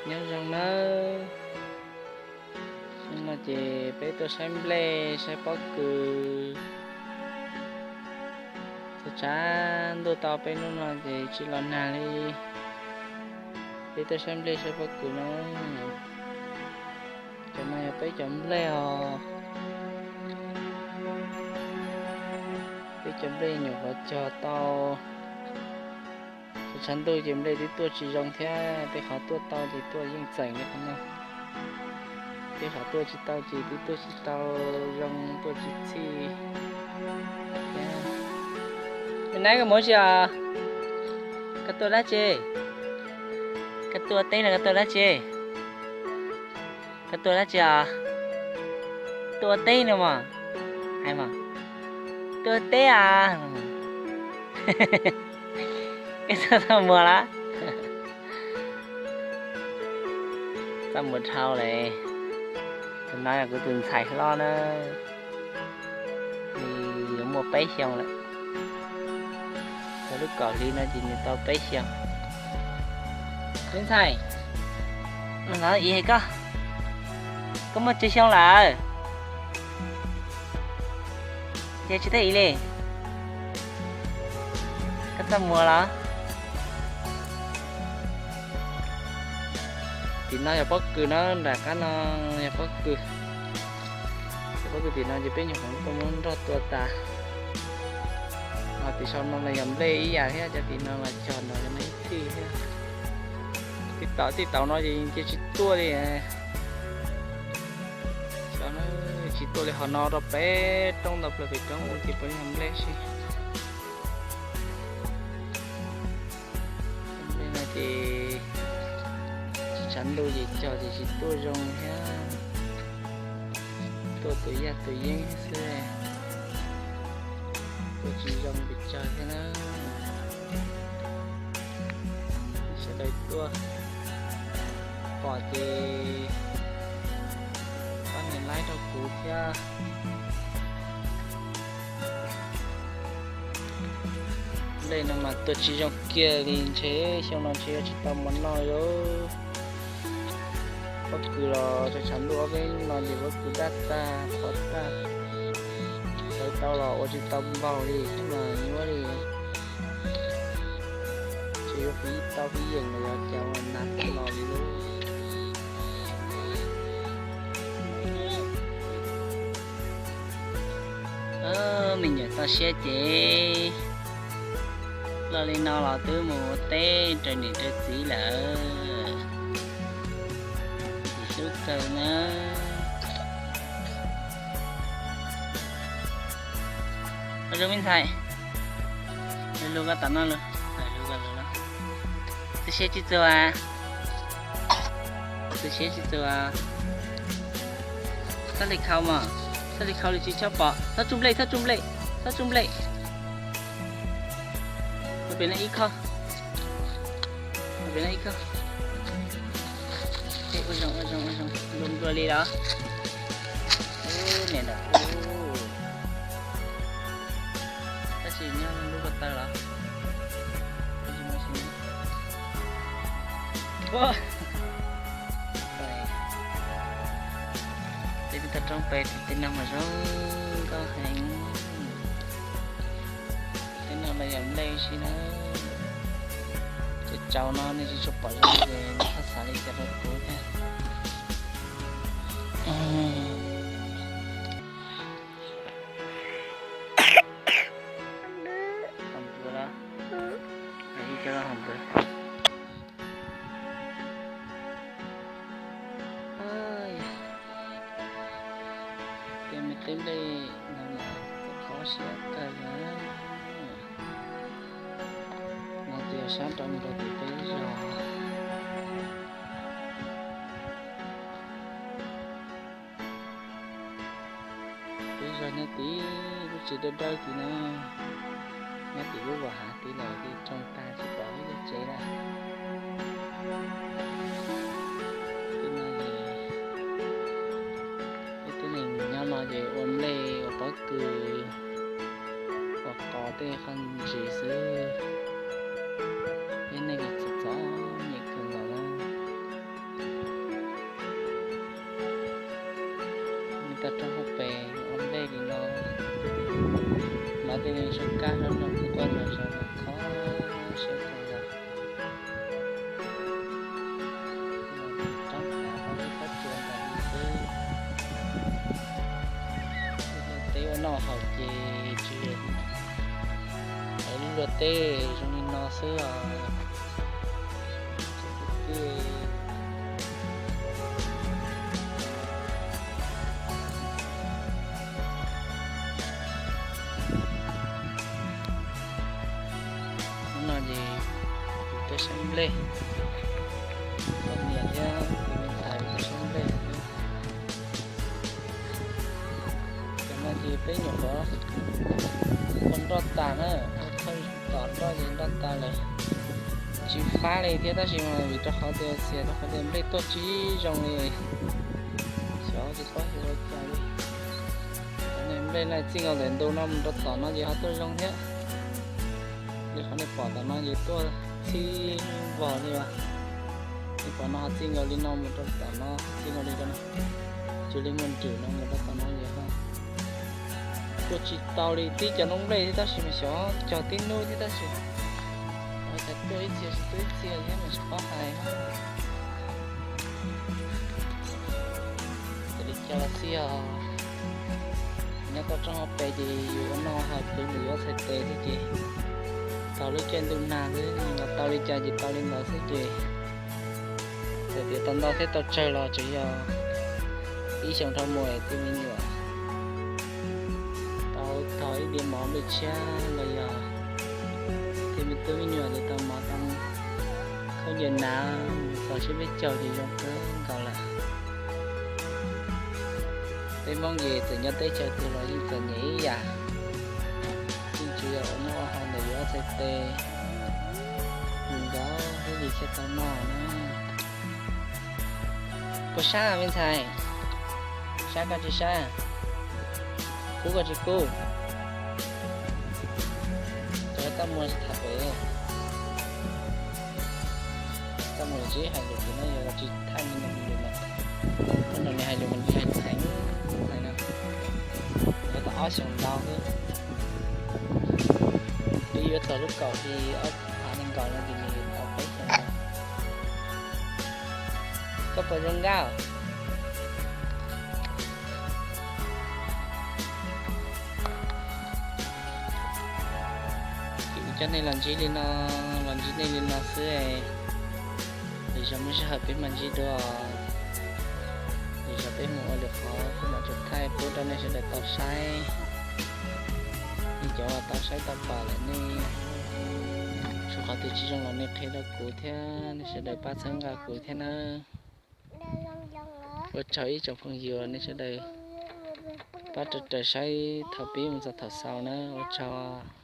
Nyob zoo nawb. Hnub no ces peb tuaj saib nplej saib pob kws. Txog tshav ntuj tau peb hnub no ces tsis los nag li. Peb tuaj saib nplej saib pob kws na. Cov no yog peb cov nplej os. Peb cov nplej nyuam qhuav cog tau. Tshav ntuj ces nplej twb tuaj tsis zoo thiab, tej qhov tuaj tau ces tuaj yeej txeem li qhov no. Tej qhov tuaj tsis tau ces twb tuaj tsis tau zoo, tuaj tsis txhij. Nab, koj mus dab tsi os? Koj tuaj dab tsi? Koj tuaj teb no koj tuaj dab tsi? Koj tuaj dab tsi os? Tuaj ua teb no mas. Hais mas, tuaj ua teb as. Koj txhob txaj muag lawm. Txaj muag dhau lawm. Tus no yog kuv tus ntxhais hlob na, nws yuav muaj peb xyoo lawm. Tau lub kaum hli no ces nws tau peb xyoo. Tus ntxhais, los ib hais koj, koj muaj tsawg xyoo lawm? Yog tsis teb ib li, koj txaj muag los? Tim no yog pob kws na, nram qab no yog pob kws. Pob kws tim no ces peb nyuam qhuav tuaj muab nroj tua tas. Ho tim saum no los yog nplej ib yam thiab, cov tim no los cog nrog no ib txhij thiab. Tij taum, tij taum no ces cia tsis tuaj li. Tsis tuaj li, ho no rau pem roob ntau plaws pem roob ua ces puav leej yog nplej xwb. Nplej no ces tshav ntuj ces cog ces tsis tuaj zoo thiab, tuaj tus yaj tus yeeb xwb, tuaj tsis zoo pes tsawg thiab na. Sawv daws tuaj pom ces pab nias like rau kuv thiab. Nplej no mas tuaj tsis zoo kiag li, ntshe xyoo no ntshe yuav tsis tau mov noj li. Pob kws los tshav ntuj ob peb hnub no ces pob kws daj tag qhuav tag, sawv tau los ua tsis tau npaug li, mas nyuaj li. Tsis yuav fiv tau fiv yeem los yog cas mas nas tag los li lauj. Me nyuam toj siab ces loj li no los twb mus ua teb raws niam raws txiv lawm. Tsis hlub kawg na. Ua zoo me ntxhais, lug lug koj tom no lug, lug koj lug no. Tu siab tsis txuag, tu siab tsis txuag. Txhob li khau mog, txhob li khau li tsis tshua pom. Txhob tsuj nplej, txhob tsuj nplej, txhob tsuj nplej. Ua pem no ib khau, ua pem no ib khau. Ua zoo, ua zoo, ua zoo, zoo dua li los. Niam ntawm, tab sis nyob lub ko taw los. Tej me toj roob pem tej no mas zoo nkauj heev. Tej no los yog nplej si na. Cov tsaus no nej tsis tshua pom zoo ces nej txhob xav li cas rau kuv thiab. Tej me teb nplej no mas kho siab kawg li. No ces yog sab rau mus rau tim peb zos. Peb zos nyob tim lub tsev dawb dawb tid na, nyob tim lub vas hav tid lawm ces tsoo tag tsis pom lub tsev lawm. Peb tib neeg nyob no ces ua nplej ua pob kws, ua qos tej qho ntsis xwb. Peb neeg txom txom nyem kawg nkaus na. Tau rau hauv pes ua nplej li no, no tej li zoo kab hlob no kuj quaj zom zaws los kho siab kawg los. Roob hav rau lub pob tsuas ntawm li xwb. Teb ua noj haus ces tsis, lub luag teb zoo li no xwb os. Hnub no ces kuv tuaj saib nplej, poj niam thiab tus me ntxhais tuaj saib nplej. Cov no ces peb nyuam qhuav ua nroj tas na, thawj tom nroj ces nroj tas lawm. Tsis fab li thiab tab sis mas vim rau qhov tias txias rau qhov tias nplej tuaj tsis zoo li, xyov tsis paub xyov ua cas li. Nplej no txij nkaus ntawm ntu no mus rau tom no ces ho tuaj zoo thiab. Li qhov nej pom tom no ces tuaj txhib vog li os. Nej pom no ho txij nkaus li no mus rau tom no, txij nkaus li rau no, cuag li muaj nrwm no mus rau tom no ces ho tuaj tsis tau li. Tib cov noob nplej thiab tab sis mas xyov cog tib hnub thiab tab sis, ua cas tuaj ib txhia tsis tuaj ib txhia thiab mas tsis paub hais. Txawm li cas los xij os, nyob tau rau hauv pes ces yus ua noj haus kwv nws yuav txhais tes xwb ces tau lub caij ntuj nag xwb, los tau li cas ces tau li ntawd xwb ces txawm tias tau ntau thiab tau tsawg los tsuas yog ib xyoos dhau mus tej me nyuam tau tog ib diav mov nplej tshiab los yog tej me tub me nyuam ces tau mov tau khaub ncaws hnav mus txog sib peb caug ces zoo kawg nkaus lawm. Peb Hmoob ces txawm nyob teb chaws twg los yeej txom nyem ib yam, yeej tsuas yog ua noj ua haus ntawm yus ob txhais tes mus nkaus thiaj li thiaj tau noj na. Puas sab me ntxhais? Sab koj tsis sab? Kub koj tsis kub? Cov koj muag tsis tham pem, koj muag tsis hais lus ces no yog tsis thaij li no lus mas, koj nrog nws hais lus mas nws hais theev hais no, yuav tau ob xyoos ntau xwb. Twb yuav txog lub kaum hli ob phav nees nkaum no ces nws tau peb xyoos lawm. Koj puas zoo nkauj? Kuv coj nej los ntsib li no, los ntsib nej li no xwb. Lwm zaus muaj sij hawm peb mam ntsib dua. Lwm zaus peb mus ua lwm qhov peb mam tsuas thaij pub rau nej sawv daws tau saib. Nej cov uas tau saib tau pom lawm nej, tsuas qhov twg tsis zoo los nej qhia rau kuv thiab nej sawv daws pab txhawb nqa kuv thiab nawb. Ua tsaug ib tsoom phooj ywg nej sawv daws pab raws raws saib thaum pib mus txog thaum xaus na, ua tsaug.